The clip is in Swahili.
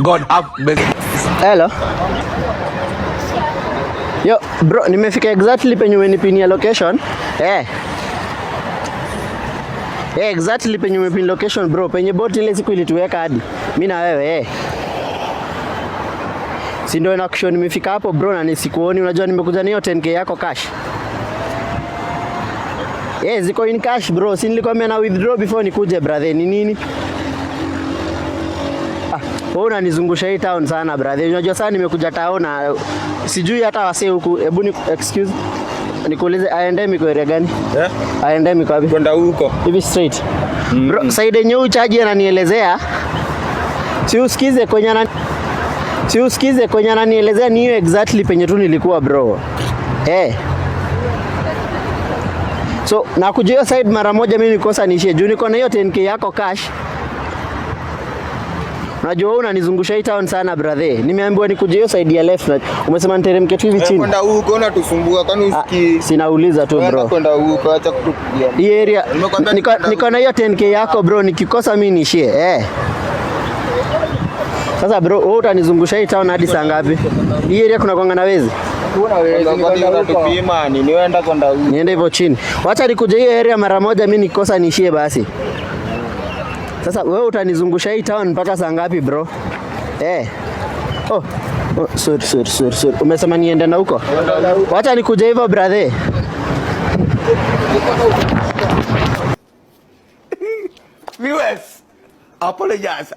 God have mercy. Hello. Yo, bro, nimefika exactly penye umenipinia location. Eh. Eh, exactly penye umepin location, bro, penye boti ile siku ilituweka hadi. Mimi na wewe, eh. Si ndio nakushow nimefika hapo, bro, na nisikuoni. Unajua nimekuja na hiyo 10K yako cash. Eh, ziko in cash, bro. Si nilikwambia na withdraw before nikuje, brother. Ni nini? Ah, wewe unanizungusha hii town sana, brother. Unajua sasa nimekuja town na sijui hata wasee huku. Hebu ni excuse nikuulize, I&M iko area gani? Eh? I&M iko wapi? Kwenda huko. Hivi straight. Bro, side yenye huyu chaji ananielezea. Si usikize kwenye ananielezea ni hiyo exactly penye tu nilikuwa, bro. Eh. So nakuja hiyo side mara moja, mimi nikosa niishie juu niko na hiyo 10K yako cash. Unajua wewe unanizungusha hii town sana, brother. Nimeambiwa nikuje hiyo side ya left na umesema niteremke tu hivi chini. Kwenda huko, unatusumbua, kwani Ah, usikii? sinauliza tu, bro. Kwenda huko, acha kutupigia. Hii area Nimekwambia niko, niko na hiyo 10K yako, bro, nikikosa mimi niishie. Eh. Sasa bro, wewe utanizungusha hii town hadi saa ngapi? Hii area kuna kwanga na wezi? Kwani unatupima nini? Wenda kwenda huko. Niende hivyo chini. Wacha nikuje hiyo area mara moja, mimi nikikosa niishie basi. Sasa wewe utanizungusha hii town mpaka saa ngapi, bro? Eh. Oh. Oh, sorry, sorry, sorry, sorry. Umesema niende na huko? Wacha nikuje hivyo, brother. Viewers, apologize.